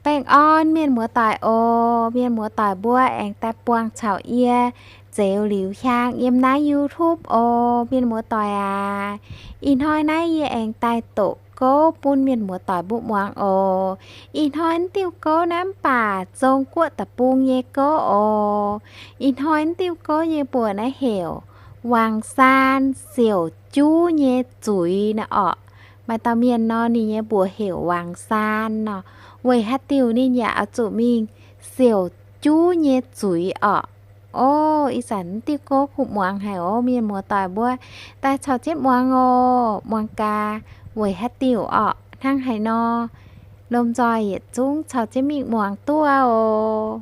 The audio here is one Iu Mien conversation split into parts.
Baengh orn mienh muoz-doic oc. Mienh muoz-doic mbuo aengx daaih buangh caux yie zeux liuz hiaang yiem naaiv YouTube oc. Mienh muoz-doic aac, ih hnoi naaiv yie aengx daaih doqc gouv bun mienh muoz-doic mbuo muangx oc. Ih hnoi naaiv diuh gouv naaiv mv baac Zong-Guoqv deic-bung nyei gouv oc. Ih hnoi naaiv diuh gouv nyei mbuox naaiv heuc Wangc Saan siouc juv nyei zuiz naaiv orqc. Maaih dauh mienh nor, ninh nyei mbuox heuc Wangc Saan nor. Weic haaix diuc ninh yaac oix zuqc mingh siouc juv nyei zuiz orqc? Ov, ih zanc naaiv diuh gouv kuv muangx haic oc. Mienh muoz-doic mbuo daaih caux jienv muangx oc. Muangx gaax weic haaix diuc orqc hnangv haaix nor. Lomh nzoih yietc zungv caux jienv mingh muangx duqv oc.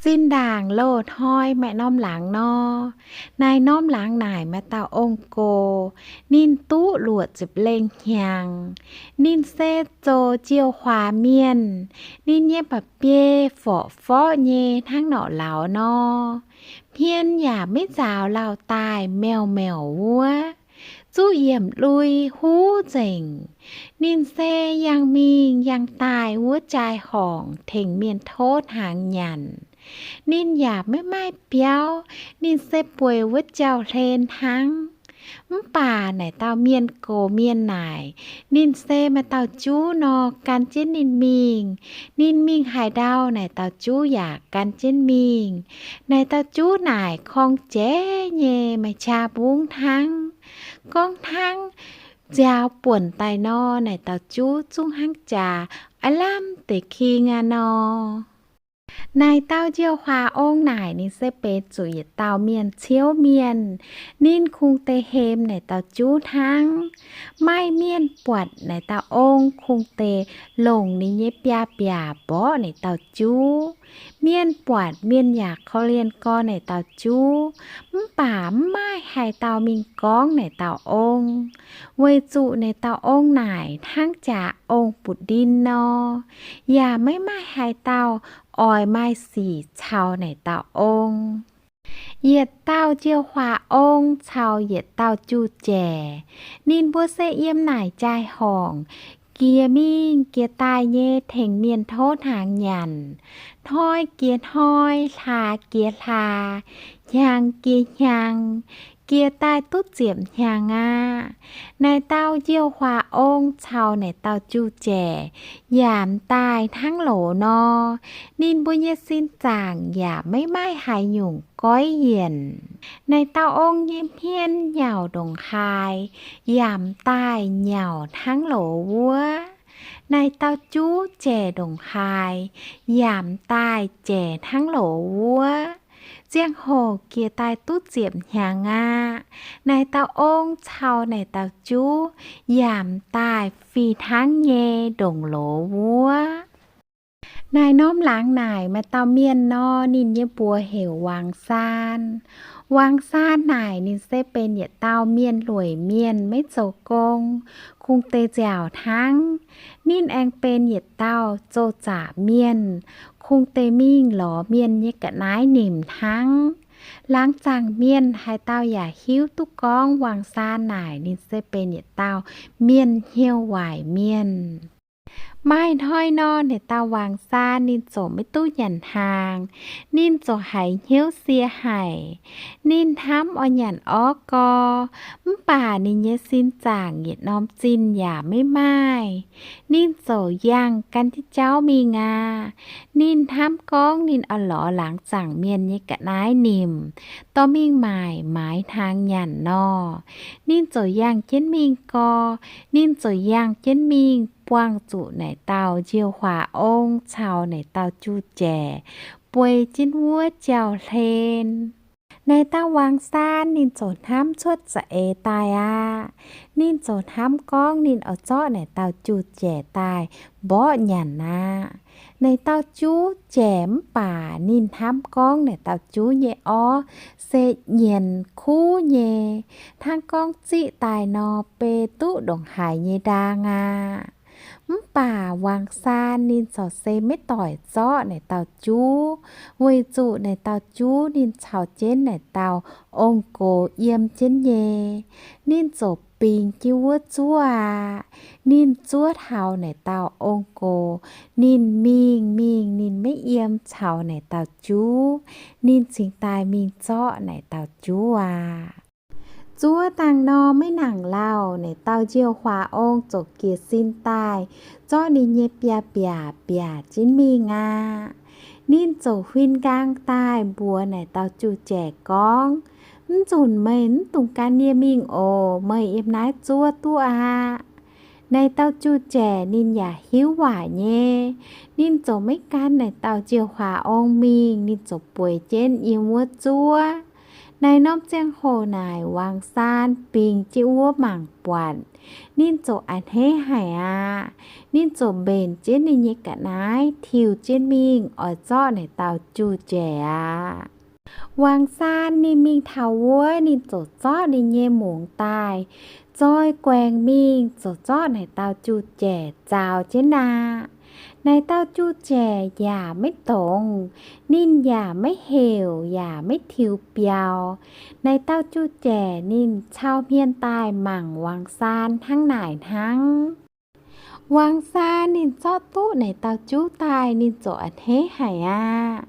Zinh ndaangc loz-hnoi maaih norm laangz nor, naaiv norm laangz naaic maaih dauh ong-gox, ninh duqv luoqc ziepc lengh hnyangx. Ninh se zoux njiuh huaax mienh. Ninh nyei mba'biei forqv-forqv nyei hnangv norqc lauz nor. Hmien yaac maiv nzaaux lauh daaih meuh meuh wuov. Zuqv yiemc lui huv nzengc. Ninh se yangh mingh yangh daaih wuov jaai-horngc tengx mienh tov hnaangx nyanc. Ninh yaac maiv maaih biauv. Ninh se bueix wuov jauv-hlen hnangv. Mv baac naaic dauh mienh gox mienh naaic, ninh se maaih dauh juv nor gan jienv ninh mingh. Ninh mingh haaix ndau, naaic dauh juv yaac gan jienv mingh. Naaic dauh juv naaic korng-jeiv nyei, maaih qaqv mbungv hnangv. Gorngv hnangv nziaaux buonc daaih nor, naaic dauh juv zungv hnangv jaax aav lamh deix king aqv nor. Naaic dauh njiuh huaax ong naaic ninh se benx zuqc yietc dauh mienh ciouv mienh. Ninh kungx deix hemx naaic dauh juv hnangv. Maaih mienh buatc naaic dauh ong kungx deix longc ninh nyei biaav-mbiaac mborqv naaic dauh juv. Mienh buatc mienh yaac korv-lienh gorx naaic dauh juv. Mv baac mv maaih haaix dauh mingh gorngv naaic dauh ong, weic zuqc naaic dauh ong naaic hnangv jaax ong buoz-ndin nor. Yaac maiv maaih haaix dauh oix maaih sic caux naaic dauh ong. Yietc dauh njiuh huaax ong caux yietc dauh juv-jaic, ninh mbuo se yiem naaic jaai-horngc jiex mingh jiex daaih nyei tengx mienh tov hnaangx nyanc. Hnoi jiex hnoi, hlaax jiex hlaax, hnyangx jiex hnyangx, jiex daaih duqv ziepc hnyangx aqv. Naaic dauh njiuh huaax ong caux naaic dauh juv-jaic yaac m'daaih hnangv loz nor. Ninh mbuo nyei sin zaangc yaac maiv maaih haaix nyungc goiv yienc. Naaic dauh ong nyei hmien nyauc ndongc haaix yaac m'daaih nyauc hnangv loz wuov. Naaic dauh juv-jaic ndongc haaix yaac m'daaih jaic hnangv loz wuov. Ziangh hoc jiex daaih duqv ziepc hnyangx aqv. Naaic dauh ong caux naaic dauh juv yaac m'daaih fih hnangv nyei ndongc loz wuov. Naaic norm laangz naaic maaih dauh mienh nor, ninh nyei mbuox heuc Wangc Saan. Wangc Saan naaic ninh se benx yietc dauh mienh lueic mienh maiv zoux gong, kungx deix nziaauc hnangv. Ninh aengx benx yietc dauh zoh zaqc mienh, kungx deix mingh lorz mienh nyei ga'naaiv nimc hnangv. Laangz zaangc mienh haaix dauh yaac hiuv duqv gorngv Wangc Saan naaic ninh se benx yietc dauh mienh hnyouv waaic mienh. Maaih hnoi nor, naaic dauh Wangc Saan ninh ziouc maiv duqv nyanc hnaangx. Ninh ziouc haiz hnyouv sie haic. Ninh hnamv oix nyanc orv gorx, mv baac ninh nyei sin zaangc yietc norm zinh yaac maiv maaih. Ninh ziouc yangh gan jienv jauv mingh aqv. Ninh hnamv gorngv ninh oix lorz laangz zaangc mienh nyei ga'naaiv nimc, dorh mingh maaic maaiz hnaangx nyanc nor. Ninh ziouc yangh jienv mingh gorx. Ninh ziouc yangh jienv mingh buangh zuqc naaic dauh njiuh huaax ong caux naaic dauh juv-jaic bueix jienv wuov jauv-hlen. Naaic dauh Wangc Saan ninh ziouc hnamv cuotv za'eix daaih aqv. Ninh ziouc hnamv gorngv ninh oix zorqv naaic dauh juv-jaic daaih mborqv nyanc aqv. Naaic dauh juv-jaic mv baac ninh hnamv gorngv naaic dauh juv nyei orv se nyienz kuv nyei, hnangv gorngv ziqv daaih nor bei duqv ndongc haaix nyei ndaang aqv. Mv baac Wangc Saan ninh corc se maiv doic zorqv naaic dauh juv, weic zuqc naaic dauh juv ninh caux jienv naaic dauh ong-gox yiem jienv nyei. Ninh ziouc bingx jienv wuov zuov aqv. Ninh zuov taux naaic dauh ong-gox, ninh mingh mingh ninh maiv yiem caux naaic dauh juv. Ninh cingx daaih mingh zorqv naaic dauh juv aqv. Zuov dangh nor maiv nangc lauh, naaic dauh njiouh huaax ong ziouc jiez sin daaih zorqv ninh nyei biaa mbiaac biaac jienv mingh aqv. Ninh ziouc huin nqaang daaih mbuox naaic dauh juv-jaec gorngv, Mv nzunc meih mv dungx gan yie mingh oc. Meih yiem naaiv zuov duqv aqv. Naaic dauh juv-jaec ninh yaac hiuv waaic nyei. Ninh ziouc maiv gan naaic dauh njiouh huaax ong mingh. Ninh ziouc bueix jienv yiem wuov zuov. Naaic norm ziangh hoc naaic wangc saan bingx jienv wuov mangc buatc. Ninh ziouc a'hneiv haic aqv. Ninh ziouc mbenc jienv ninh nyei ga'naaiv tiux jienv mingh oix zorqv naaic dauh juv-jaec aqv. Wangc saan ninh mingh taux wuov, ninh ziouc zorqv ninh nyei mungz daaih zoi guaengx mingh, ziouc zorqv naaic dauh juv-jaec zaaux jienv aqv. Naaic dauh juv-jaec yaac maiv dongz. Ninh yaac maiv heuc yaac maiv tiux biaux. Naaic dauh juv-jaec ninh cau hmien daaih mangc wangc saan hnangv naaic hnangv. Wangc saan ninh zorqv duqv naaic dauh juv daaih ninh ziouc a'hneiv haic aqv.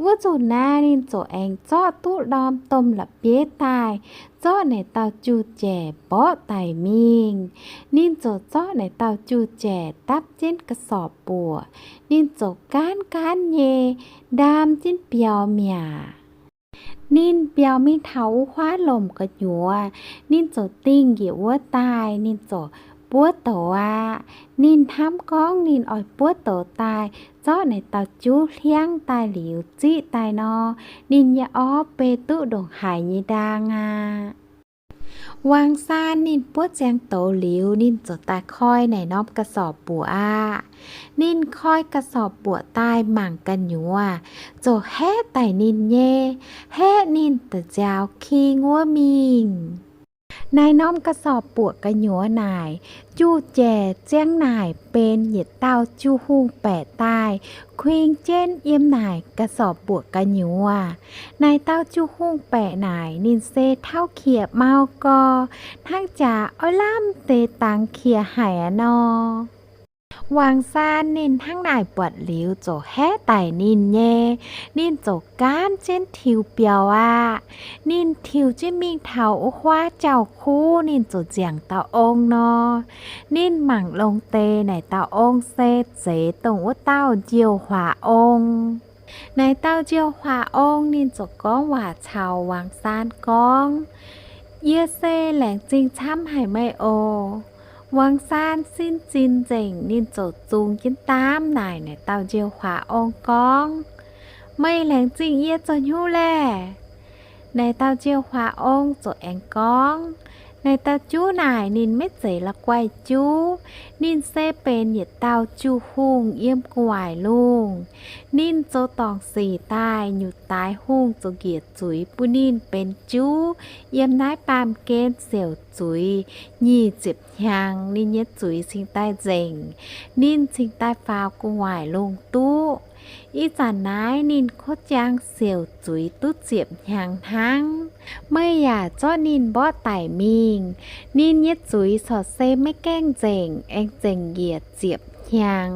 Wuov nzunc naaiv ninh ziouc aengx zorqv duqv norm domh la'bieiv daaih zorqv naaic dauh juv-jaec mborqv daic mingh. Ninh ziouc zorqv naaic dauh juv-jaec dapv jienv ga'sorpc buoqc. Ninh ziouc gaanv gaanv nyei ndaam jienv biaux mi'aqv. Ninh biaux mingh taux wuov huaav lomc gu'nyuoz, ninh ziouc dingh njiec wuov daaih, ninh ziouc buov douz aqv. Ninh hnamv gorngv ninh oix buov douz daaih zorqv naaic dauh juv hliangv daaih liuz ziqv daaih nor, ninh nyei orv beiv duqv ndongc haaix nyei ndaang aqv. Wangc saan ninh buov ziangx douz liuz, ninh ziouc daaih koi naaic norm ga'sorpc buoqc aqv. Ninh koi ga'sorpc buoqc daaih mangc gu'nyuoz, ziouc haeqv daic ninh nyei, haeqv ninh da'nziaaux king wuov mingh. Naaic norm ga'sorpc buoqc gu'nyuoz naaic, juv-jaec ziang naaic benx yietc dauh juv-hungh baeqc daaih kuing jienv yiem naaic ga'sorpc buoqc gu'nyuoz. Naaic dauh juv-hungh baeqc naaic ninh se tauv qiex mau gor, hnangv jaax oix lamh deix dangx qiex haic aqv nor. Wangc saan ninh hnangv naaic buatc liuz ziouc haeqv daic ninh nyei. Ninh ziouc gaanv jienv tiux biaux aqv. Ninh tiux jienv mingh taux wuov huaav jauv-kuv, ninh ziouc nziangc dauh ong nor. Ninh mangc longx deix naaic dauh ong se zeiz dongh wuov dauh njiouh huaax ong. Naaic dauh njiouh huaax ong ninh ziouc gorngv waac caux wangc saan gorngv, Yie se laengz zingh camv haic meih oc. Wangc saan sin zinh nzengc, ninh ziouc zungx jienv daamv naaic naaic dauh njiouh huaax ong gorngv, Meih laengz zingh yie zoux hnyouv laeh? Naaic dauh njiouh huaax ong ziouc aengx gorngv, Naaic dauh juv naaic ninh maiv zeiz la'guaih juv. Ninh se benx yietc dauh juv-hungh yiem gu'nguaaic lungh. Ninh zoux dorngc sic daaih, nyutc daaix hungh zoux njiec zuiz bun ninh benx juv yiem naaiv baamh gen siouc zuiz nyic ziepc hnyangx, ninh nyei zuiz cingx daaih nzengc. Ninh cingx daaih faaux gu'nguaaic lungh duqv. Ih zanc naaiv ninh kov jang siouc zuiz duqv ziepc hnyangx hnangv. Meih yaac zorqv ninh mborqv daic mingh. Ninh nyei zuiz corc se maiv gaengh nzengc, aengx zengc njiec ziepc hnyangx.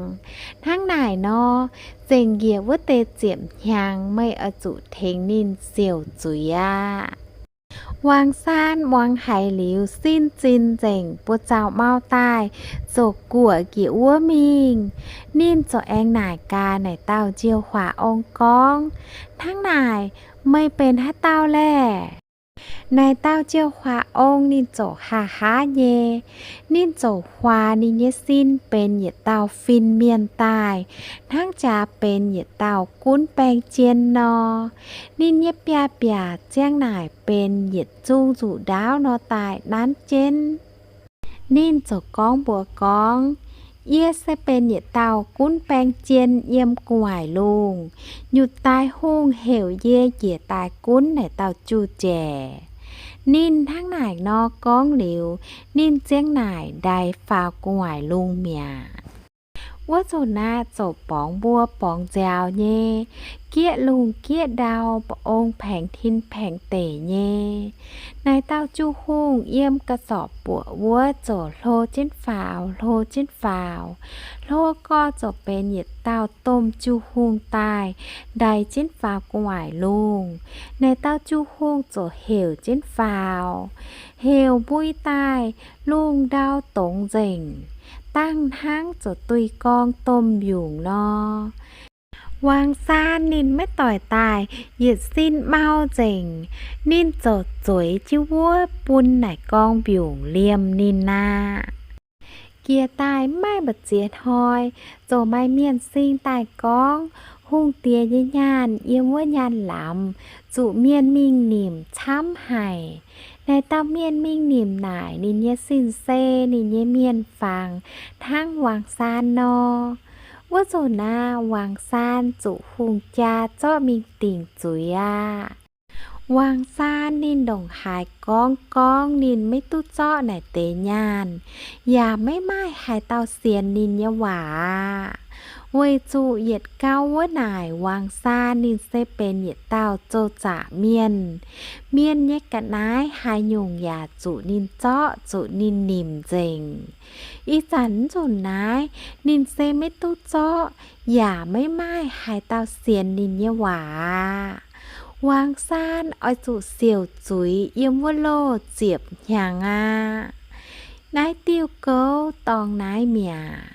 Hnangv naaic nor, zengc njiec wuov deix ziepc hnyangx meih oix zuqc tengx ninh siouc zuiz aqv. Wangc saan muangx haiz liuz, sin zinh nzengc buoz-zaux mau daaih, ziouc guoqv njiec wuov mingh. Ninh ziouc aengx naaic gaax naaic dauh njiouv huaax ong gorngv, Hnangv naaic, meih benx haaix dauh laeh? Naaic dauh njiouv huaax ong ninh ziouc haaix haaix nyei. Ninh ziouc huaax ninh nyei sin benx yietc dauh fin-mienh daaih, hnangv jaax benx yietc dauh gunv baeng jien nor. Ninh nyei biaav-mbiaac ziang naaic benx yietc zungh nzuqc ndaauv nor daaih nanv jienv. Ninh ziouc gorngv mbuox gorngv, Yie se benx yietc dauh gunv baeng jien yiem gu'nguaaic lungh. Nyutc daaih hungh heuc yie njiec daaih gunv naaic dauh juv-jaic. Ninh hnangv naaic nor gorngv liuz, ninh ziang naaic ndaix faaux gu'nguaaic lungh mi'aqv. Wuov nzunc naaiv ziouc borngz mbuo borngz nziaaux nyei, gieqv lungh gieqv ndau, baengx ong paengx tin paengx deic nyei. Naaic dauh Jiu-Hungh yiem ga'zorc buoqc wuov ziouc hlo jienv faaux, hlo jienv faaux. Hlo gorx ziouc benx yietc dauh domh Jiu-Hungh daaih ndaix jienv faaux gu'nguaaic lungh. Naaic dauh Jiu-Hungh ziouc heuc jienv faaux, heuc mbui daaih, lungh ndau dongz nzengc, dangh hnangv ziouc duih gorngv domh mbiungc nor. Wangc Saan ninh maiv doic daaih, yietc sin mau nzengc, ninh ziouc zueiz jienv wuov bun naaic gorngv mbiungc liemh ninh aqv. Jiex daaih mv maaih mbu'ziex hnoi, ziouc maaih mienh sing daaih gorngv, hungh diex nyei nyaanh yiem wuov nyaanh lamz zuqc mienh mingh nimc camv haic. Naaic dauh mienh mingh nimc naaic, ninh nyei sin-seix, ninh nyei mienh-fangx hnangv Wangc Saan nor. Wuov nzunc naaiv Wangc Saan zuqc hungh jaa zorqv mingh dingc zuiz aqv. Wangc Saan ninh ndongc haaix gorngv gorngv ninh maiv duqv zorqv naaic deix nyaanh, yaac maiv maaih haaix dauh sienx ninh nyei waac aqv. Weic zuqc yietc gau wuov naaic Wangc Saan ninh se benx yietc dauh zoux zaqc mienh. Mienh nyei ga'naaiv haaix nyungc yaac zuqc ninh zorqv, zuqc ninh nimc nzengc. Ih zanc nzunc naaiv, ninh se maiv duqv zorqv, yaac maiv maaih haaix dauh sienx ninh nyei waac aqv. Wangc Saan oix zuqc siouc zuiz yiem wuov loh ziepc hnyangx aqv. Naaiv diuh gouv dorngx naaiv mi'aqv.